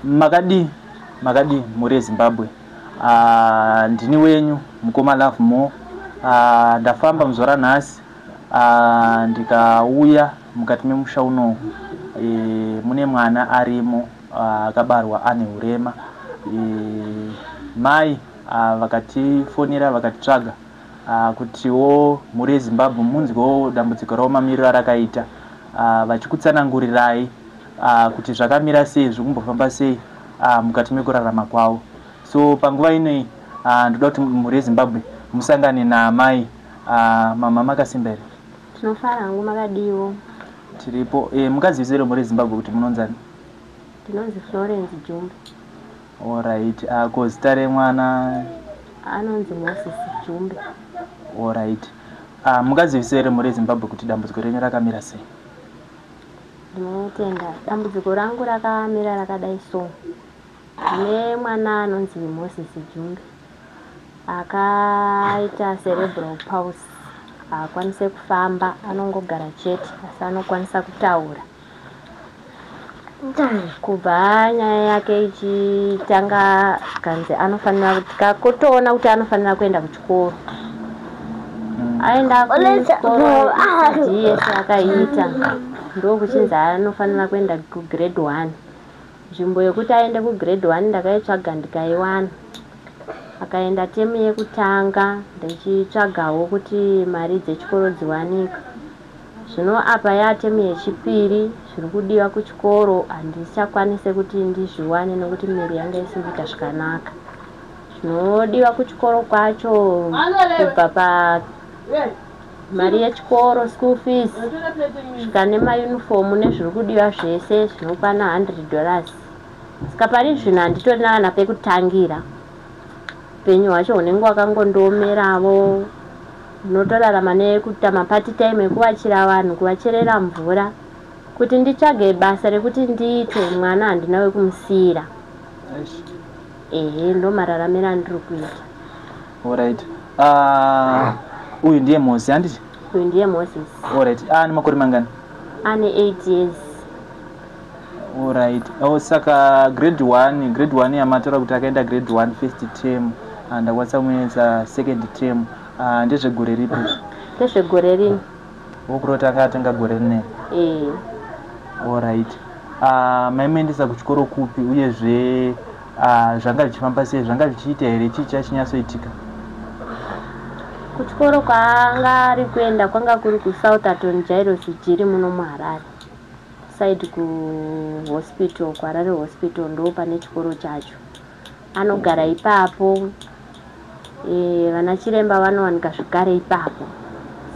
Makadii makadii mhuri yeZimbabwe. Ndini wenyu mukoma Love More. Ndafamba muzuva ranhasi ndikauya mukati memusha uno e, mune mwana arimo akabarwa ane urema. E, mai vakatifonera vakatitsvaga kutiwo mhuri yeZimbabwe munzwewo dambudziko ravo mamiriro arakaita, vachikutsanangurirai kuti zvakamira sei, zviri kumbofamba sei mukati mekurarama kwavo. So panguva inoi ndoda kuti mhuri yeZimbabwe musangane naamai. Mama, makasimba here? Tinofara hangu, makadiwo? Tiripo. E, mungazivisere mhuri yeZimbabwe kuti munonzani? Ndinonzi Florence Jumbe. Alright. Ko zita remwana? Anonzi Moses Jumbe. Alright. Mungazivisere mhuri yeZimbabwe kuti dambudziko renyu rakamira sei? Ndinotenda. Dambudziko rangu rakamira rakadai so: ndine mwana anonzi Moses Jumbe, akaita cerebral palsy, haakwanise kufamba, anongogara chete, asi anokwanisa kutaura. Kubva nyaya yake ichitanga, kanzi anofanira kutoona kuti anofanira kuenda kuchikoro. Aenda kuchikoro, ECD yese akaiita, ndokuchinzi anofanira kuenda kugrade 1. Nzvimbo yekuti aende kugrade 1 ndakaitsvaga, ndikaiwana. Akaenda temu yekutanga, ndichitsvagawo kuti mari dzechikoro dziwanikwe. Zvino apa yatemu yechipiri, zviri kudiwa kuchikoro handichakwanise kuti ndizviwane nekuti miri yanga isiri kuita zvakanaka. Zvinodiwa kuchikoro kwacho, kubva pamari yechikoro, school fees, svika nemayunifomu nezviri kudiwa zvese, zvinokwana $100. Saka pari zvino handitorina kana pekutangira. Upenyu hwacho hunenge hwakangondomeravo. Ndinotorarama nekuita mapart time ekuvachira vanhu, kuvacherera mvura, kuti nditsvage basa rekuti ndiite. Mwana handina wekumusiyira. Ehe, ndo mararamiro andiri kuita. Alright. Uyu ndiye Mosi, handiti? Uyu ndiye Moses. Alright. Ane makore mangani? Ane 8 years. Alright. Oh, saka grade 1, grade 1 yamatora kuti akaenda grade 1 first term, ndakwanisa kumuendesa second term, ndezvegore ripi izvi? Ndezvegore rino. Wokuroti akatenga gore rineri? Ee. Alright. Maimuendesa kuchikoro kupi, uyezve zvanga zvichifamba sei, zvanga zvichiita here, chii chachinyatsoitika? Kuchikoro kwaanga ari kuenda kwanga kuri kuSoutherton Jairos Jiri, muno muHarare, side kuhospital, kuHarare Hospital, ndo pane chikoro chacho. Anogara ipapo. E, vana chiremba vanowanika zvekare ipapo,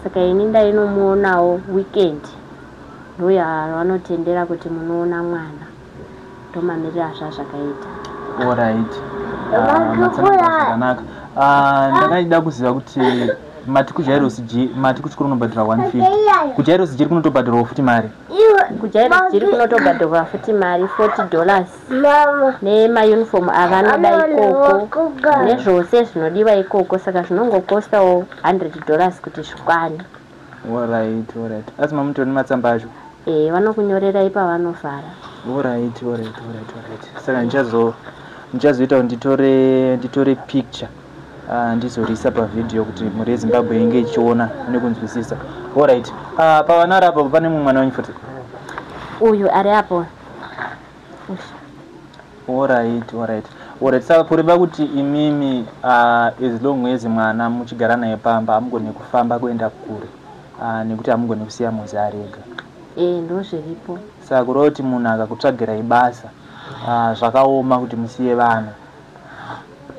saka ini ndainomuonawo weekend, ndo yavanotendera kuti munoona mwana. Ndomamiriro azvazvakaita. Alright. Matsanangura zvakanaka. Ndakaida kuziva kuti mati kuJairos, mati kuchikoro kunobhadhara 150, kuJairos Jiri kunotobhadharwawo futi mari? KuJairos Jiri kunotobhadharwa futi mari, $40, nemayunifomu avanoda ikoko nezvose zvinodiwa ikoko, saka zvinongokostawo $100 kuti zvikwane. Alright. Asi mamutori nematsamba acho? E, vanokunyorerai pavanovhara. Alright. Saka ndichazoita kuti nditore picture, ndizorisa pavhidhiyo kuti mhuri yeZimbabwe inge ichiona nekunzwisisa. Alright. Pavana ari apo, pane mumwe mwana wenyu futi? Uyu ari apo. Alright. Saka kureva kuti imimi, as long as mwana muchigara naye pamba, hamugoni kufamba kuenda kure, nekuti hamugoni kusiya muzi ari ega? E, ndo zviripo. Saka kureva kuti munhu akakutsvagirai basa, zvakaoma kuti musiye vana?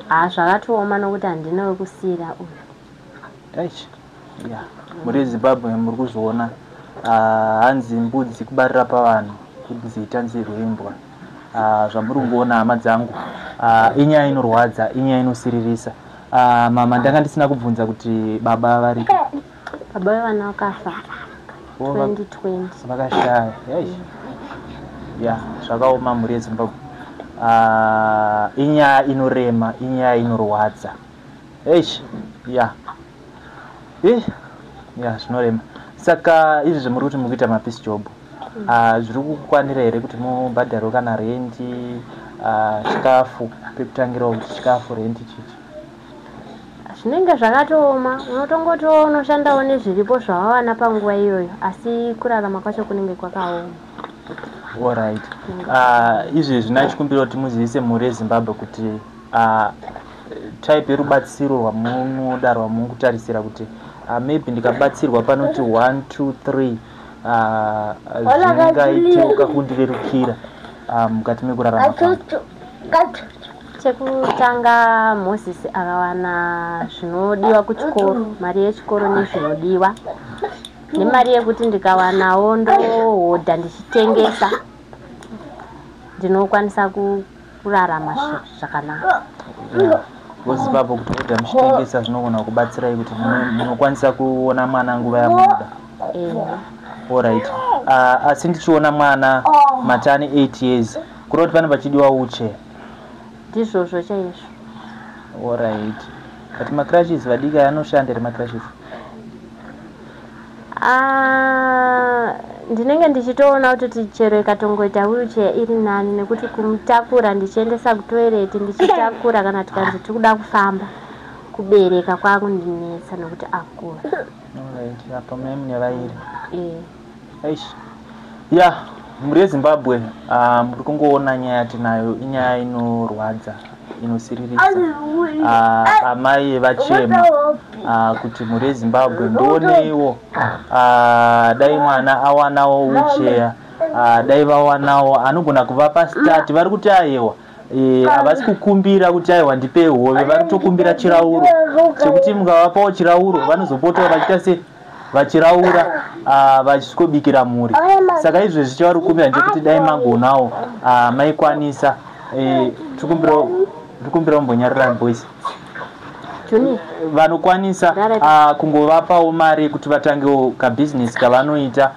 Ha, zvakatooma nokuti handina wekusiyira uyu. Eish. Ya, mhuri yeZimbabwe, muri kuzviona. Hanzi mbudzi kubarira pavanhu kunzi tanzirwe imbwa. Zvamuri kungoona, hama dzangu, inyaya inorwadza, inyaya inosiririsa. Mama, ndanga ndisina kubvunza kuti baba varipi? Baba vevana vakafa 2020. Vakashaya. Eish. Ya, zvakaoma, mhuri yeZimbabwe. Inyaya inorema, inyaya inorwadza. Eish. Ya, eh, ya, zvinorema. Saka izvi zvemuri kuti muri kuita mapiece job, zviri kukwanira here kuti mubhadharwe kana rendi, Chikafu pekutangirawo kuti chikafu, rent, chichi? Zvinenge zvakatooma. Unotongotiwo unoshandawo nezviripo zvawawana panguva iyoyo, asi kurarama kwacho kunenge kwakaoma. Alright, izvezvi nachikumbira kuti muzivise mhuri yeZimbabwe kuti type yerubatsiro rwamunoda, rwamukutarisira kuti maybe ndikabatsirwa panoti 1 2 3, zvingaitewo kakundirerukira mukati mekurarama kwangu. Chekutanga, Moses akawana zvinodiwa kuchikoro, mari yechikoro nezvinodiwa, nemari yekuti ndikawanawo ndohodha ndichitengesa, ndinokwanisa kurarama zvakanaka. Yeah. Because ipapo kuti hodha muchitengesa zvinogona kubatsirai kuti munokwanisa kuona mwana nguva yamunoda. Alright, asi ndichiona mwana matani 8 years, kureva kuti pane pachidiwa wheelchair? Ndizvozvo chaizvo. Alright, but macrutches vadiki anoshanda here, macrutches? Ah, ndinenge ndichitoona kuti chero ikatongoita wheelchair iri nani, nekuti kumutakura ndichiendesa kutoilet, ndichitakura kana tikanzi tiri kuda kufamba, kubereka kwakundinetsa nekuti akura. Alright, apa mai mune vairi. Eh. Eish, ya, mhuri yeZimbabwe, muri kungoona nyaya yatinayo, inyaya inorwadza, inosiririsa. Amai vachema kuti mhuri yeZimbabwe, ndioneiwo, dai mwana awanawo wheelchair, dai vawanawo anogona kuvapa start. Vari kuti aiwa, havasi kukumbira kuti aiwa ndipe hove, vari kutokumbira chirauro chekuti mukavapawo chirauro vanozopotawo vachiita se vachiraura, vachisvikobikira mhuri. Saka izvezvi chavari kukumbira ndechekuti dai magonawo, maikwanisa, tikumbira kumbonyarira, boys. Junior. Vanokwanisa kungovapawo mari yekuti vatangewo kabhizinesi kavanoita,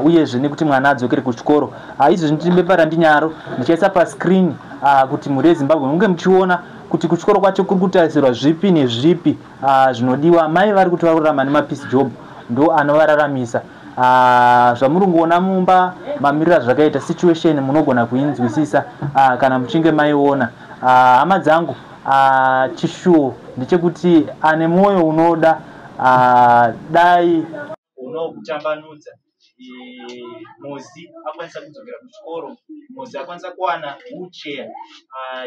uyezve nekuti mwana adzokere kuchikoro. Izvezvi ndiri bepa randinyaro ndichaisa pascreen, kuti mhuri yeZimbabwe munge muchiona kuti kuchikoro kwacho kuri kutarisirwa zvipi nezvipi, zvinodiwa. Mai vari kuti vari kurarama nemapiece job, ndo anovararamisa. Zvamuri kungoona mumba mamiriro azvakaita, situation munogona kuinzwisisa kana muchinge maiona. Hama dzangu, chishuwo ndechekuti ane mwoyo unoda, dai unokutambanudza, Mozi akwanisa kudzokera kuchikoro, Mozi akwanisa kuwana wheelchair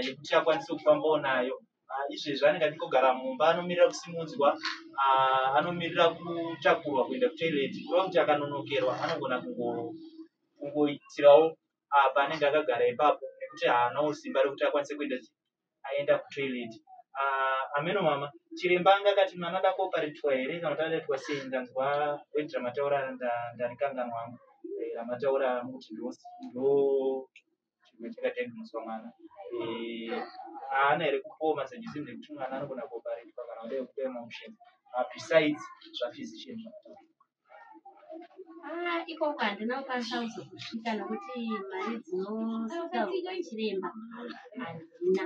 yekuti akwanise kufambawo nayo. Izvezvi anenge achingogara mumba, anomirira kusimudzwa, anomirira kutakurwa kuenda kutoilet, kureva kuti akanonokerwa anogona kungoitirawo paanenge akagara ipapo, nekuti haanawo simba rekuti akwanise kuenda aenda kutoilet. Ameno mama, chiremba anga akati mwana ada kuoparetwa here kana kuti adaitwa sei? Ndanzwa word ramataura, ndarikanganwa hangu. Ramataura mukuti ndo chirwere chakadiagnoswa mwana. Haana here kupiwa masuggestions ekuti mwana anogona kuoparetwa kana kudai kupiwa maoptions, besides zvaphysician zvakataura? Ah, ikoko handina kukwanisa kuzokusvika nekuti mari dzinotaurwa kwachiremba handina,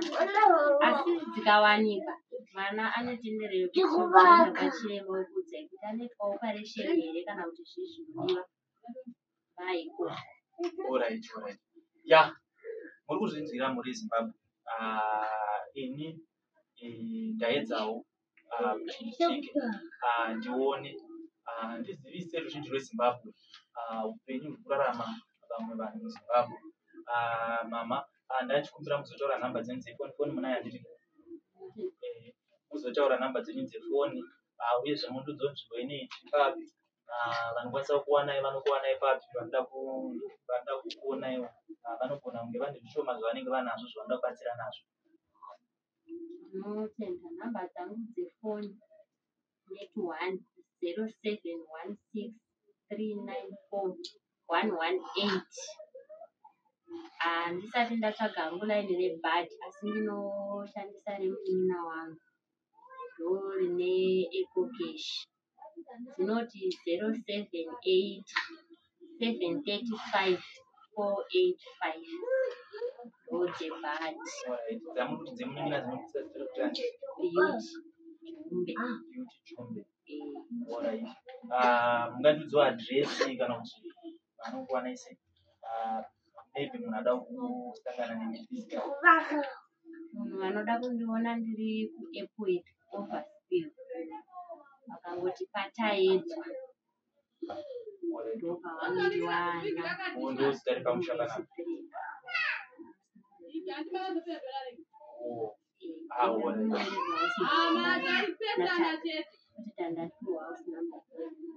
asi dzikawanikwa mwana anetenderero yekuenda kwachiremba wekuudzai kuti anoitwa operation here kana kuti zvii zvinodiwa vaikoko. Alright, ya, muri kuzvinzwira, mhuri yeZimbabwe. Ini ndaedzawo kuti ndisvike, ndione, ndizivise ruzhinji rweZimbabwe upenyu huri kurarama vamwe vanhu muZimbabwe. Mama, ndachikumbira muzotaura nhamba dzenyu dzefoni. Foni munayo, handiti? Muzotaura nhamba dzenyu dzefoni, uyezve mundiudzewo nzvimbo ineyi tiri papi, vanokwanisa kukuwanai vanokuwanai papi, vanoda kukuonaiwo, vanogona kunge vane zvishoma zvavanenge vanazvo zvavanoda kubatsira nazvo. Ndinotenda. Nhamba dzangu dzefoni net 1 0716 394 118. Handisati ndatsvaga hangu laini rebhadhi, asi ndinoshandisa remunin'ina wangu, ndo rine EcoCash, dzinoti 078 735 485, ndo dzebhadhi. Alright, dzamuri kuti dzemunin'ina dzinopisa zita rekuti ani? Beauty Jumbe. Beauty Jumbe. Alright, mungandiudzewo adhiresi kana kuti vanokuwanai sei? Maybe munhu ada kusangana nemi physically. Munhu anoda kundiona ndiri kuAirport Overspill. Vakangoti pataedzwa ndopavanondiwana. Oh, ndo zita repamusha panapa. Oh. Ah,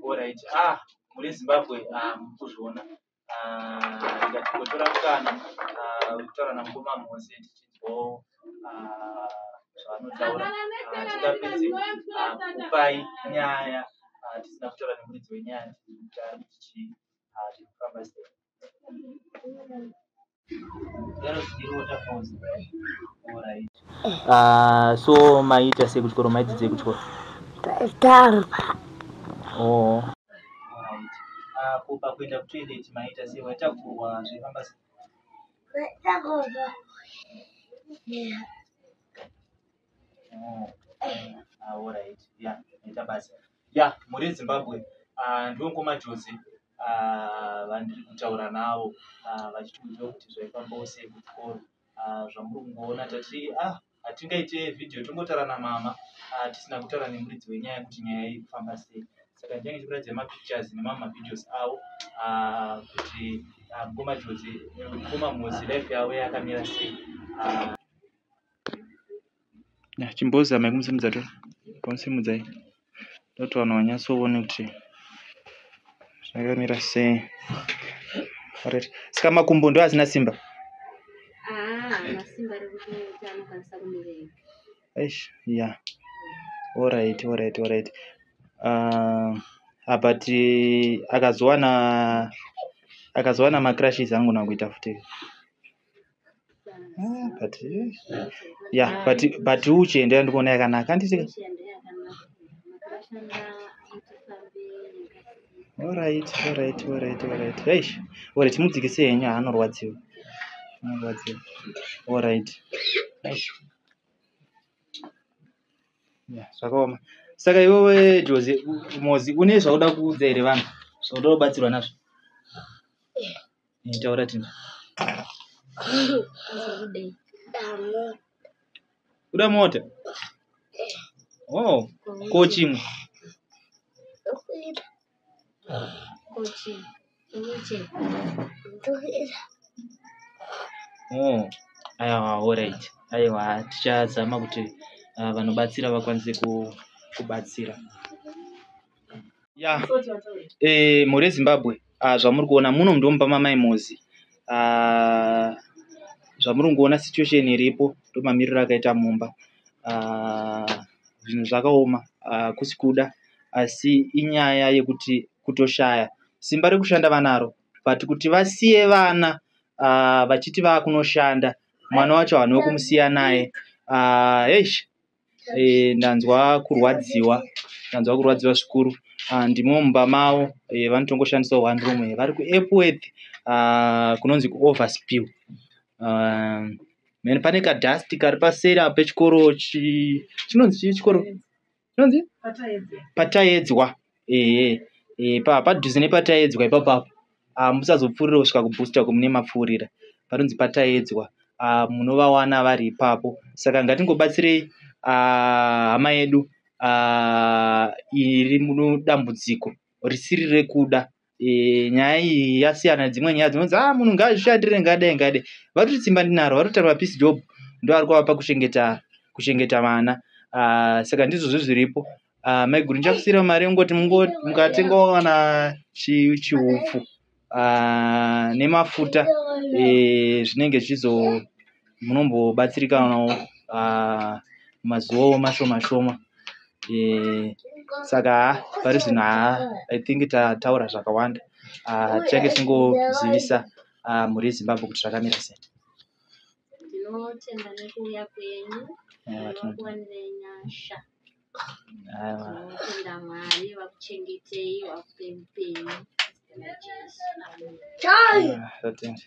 alright. Ah, muri Zimbabwe, ah, muri kuzviona. Ah, ndikatingotora mukana, ah, wekutaura namukoma Mose tichinzwawo, ah, zvavanotaura. Ah, tingapedze, ah, kupai nyaya, ah, tisina kutaura nemuridzi wenyaya kuti ari kuti chii, ah, zviri kufamba sei. Uh, so maita sei kuchikoro, maidzidzei kuchikoro? Tamba. Oh. Alright. Ko pakuenda kutoilet maita sei, waitakurwa zvaifamba sei? Maitakurwa. Yeah. Oh. Ah, alright. Yeah, maita basa. Yeah, mhuri yeZimbabwe, ndivo mukoma Jose vandiri kutaura navo, vachitiudza kuti zvaifambawo sei kuchikoro. Zvamuri kungoona tati hatingaite vhidhiyo tongotaura namama, tisina kutaura nemuridzi wenyaya kuti nyaya iri kufamba sei. Saka ndichange ndichikuratidza mapictures nemamwe mavideos avo, kuti mukoma Jose, mukoma Mhozi life yavo yakamira sei. Chimbozamai kumusimudza to kumusimudzai ndoti vanhu vanyatsoone kuti zvakamira sei. Alright. Saka makumbo ndo asina simba? Haana simba rekuti anokwanisa kumira. Eish, yeah. Alright, alright, alright. But akazowana macrashes angona kuita futi. Ah, but yeah, but uchienda ndikuona yakanaka handiti? Alright, alright, alright, alright. Eish, alright, mudzikise henyu, anorwadziwa. Anorwadziwa. Alright. Eish. Yeah, zvakaoma. Saka iwewe Jose Mozi une zvauda kuudza here vanhu? Zvauda kubatsirwa nazvo? Taura tinzwe. Uda mota? Oh, ko chimwe? Oh, aiwa, alright. Aiwa, tichazama kuti vanobatsira vakwanise kubatsira. Ya, mhuri yeZimbabwe, zvamuri kuona muno ndomumba mamai Mozi. Zvamuri kungoona situation iripo ndomamiriro akaita mumba. Zvinhu zvakaoma, kusi kuda, asi inyaya yekuti kutoshaya simba rekushanda vanaro, but kuti vasiye vana, vachiti vakunoshanda, mwana wacho haana wekumusiya naye. Eish, ndanzwa kurwadziwa, ndanzwa kurwadziwa zvikuru. Ndimo mumba mavo, vanotongoshandisawo one room. Vari kuEpworth, kunonzi kuOverspill. Pane kadhasti kari paseri apo pechikoro chinonzi chii chikoro? Chinonzi? Pataedzwa. Ehe. Padhuze nepataedzwa ipapo apo. Musazopfuurira kusvika kubooster uko mune mapfuurira. Panonzi pataedzwa. Munovawana vari ipapo. Saka ngatingobatsirei hama yedu iri mudambudziko risiri rekuda. Nyaya iyi yasiyana nedzimwe nyaya dzinonzi munhu ngaazvishandire, ngadai ngadai. Vari kuti simba ndinaro, vari kuita mapeace job ndo ari kuvapa kuchengeta vana. Saka ndizvozvo zviripo. Maiguru ndichakusiyira mari yekungoti mukatengawo kana chihupfu nemafuta, zvinenge zvichizo munombobatsirikanawo mazuvawo mashoma shoma. Saka pari zvino I think tataura zvakawanda. Tichange tichingozivisa mhuri yeZimbabwe kuti zvakamira sei. Ndinotenda nekuuya kwenyu. Vakuwanirei nyasha. Tinotenda Mwari vakuchengetei, vakupei upenyu. Zita raJesu. Amen. Tatenda.